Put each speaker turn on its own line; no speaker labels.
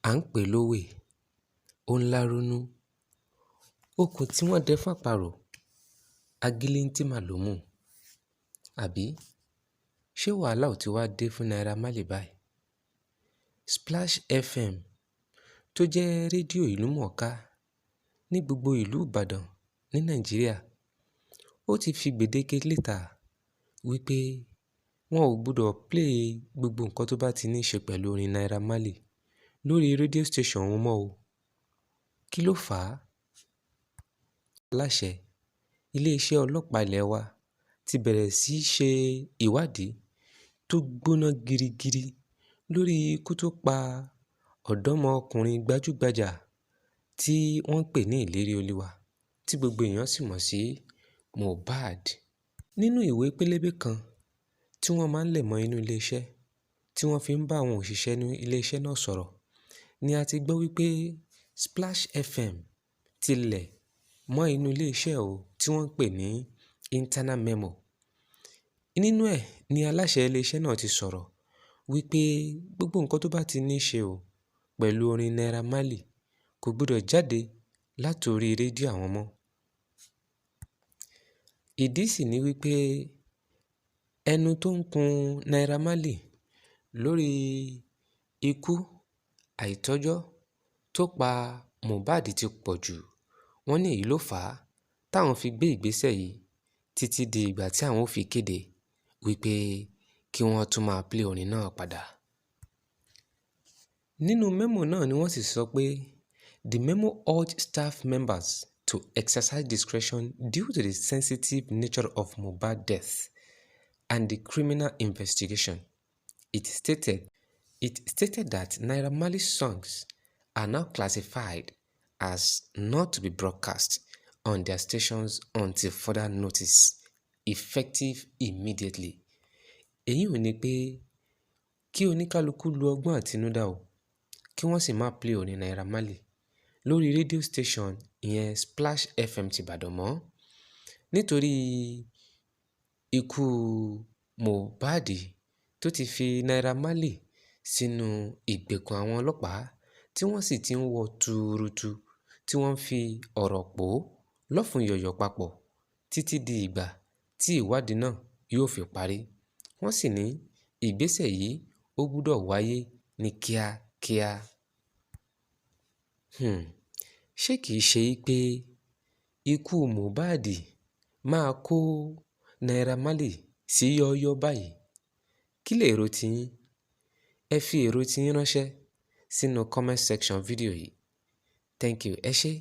À ń pè lówe, ó ń láronú. Okùn tí wọ́n dẹ fáparò, agilintí mà ló mú. Àbí ṣé wàhálà ò ti wá dé fún Naira Marley báyìí? Splash FM tó jẹ́ rédíò ìlúmọ̀ọ́ká ní gbogbo ìlú Ìbàdàn ní Nàìjíríà, ó ti fi gbèdéke léta wípé wọn ò gbọdọ̀ play gbogbo nǹkan tó bá ti ní ṣe pẹ̀lú orin Naira Marley lórí radio station wọn mọ́ o. Kí ló fà á? Aláṣẹ iléeṣẹ́ ọlọ́pàá ilé wa ti bẹ̀rẹ̀ sí í ṣe ìwádìí tó gbóná girigiri lórí ikú tó pa ọ̀dọ́mọkùnrin gbajúgbajà tí wọ́n ń pè ní Ìléríolúwà, tí gbogbo èèyàn sì mọ̀ sí Mohbad. Nínú ìwé pélébé kan tí wọ́n máa ń lẹ̀ mọ́ inú iléeṣẹ́ tí wọ́n fi ń bá àwọn òṣìṣẹ́ ní iléeṣẹ́ náà sọ̀rọ̀ ni a ti gbọ́ wípé Splash FM ti lẹ̀ mọ́ inú iléeṣẹ́ o tí wọ́n ń pè ní internal memo. Nínú ẹ̀ ni aláṣẹ iléeṣẹ́ náà ti sọ̀rọ̀ wípé gbogbo nǹkan tó bá ti ní ṣe o pẹ̀lú orin Naira Marley kò gbọdọ̀ jáde látorí rédíò àwọn mọ́. Ìdí sì ni wípé ẹnu tó ń kun Naira Marley lórí ikú àìtọ́jọ́ tó pa Mohbad ti pọ̀ jù. Wọ́n ní èyí ló fà á táwọn fi gbé ìgbésẹ̀ yìí títí di ìgbà tí àwọn ó fi kéde wípé kí wọ́n tún máa play orin náà padà. Nínú memo náà ni wọ́n sì sọ pé the memo urged staff members to exercise discretion due to the sensitive nature of Mohbad death and the criminal investigation. It stated that Naira Marley's songs are now classified as not to be broadcast on their stations until further notice, effective immediately. Èyí ò ní pé kí oníkálukú lo ọgbọ́n àtinúdá o, kí wọ́n sì má play orin Naira Marley lórí radio station ìyẹn Splash FM ti Ìbàdàn mọ́ nítorí ikú Mohbad tó ti fi Naira Marley sínú ìgbèkùn àwọn ọlọ́pàá, tí wọ́n sì ti ń wọ́ tuurutu, tí wọ́n ń fi ọ̀rọ̀ pò ó lọ́fun yọ̀yọ̀ papọ̀ títí di ìgbà tí ìwádìí náà yóò fi parí. Wọ́n sì ní ìgbésẹ̀ yìí ó gbúdọ̀ wáyé ní kíákíá. Ṣé kìí ṣe pé ikú Mohbad máa kó Naira Marley sí yọ́ọ́yọ́ báyìí? Kí lèrò tiyín? Ẹ fi èrò tiyín ránṣẹ́ sínú comment section fídíò yìí. Thank you. Ẹ ṣé.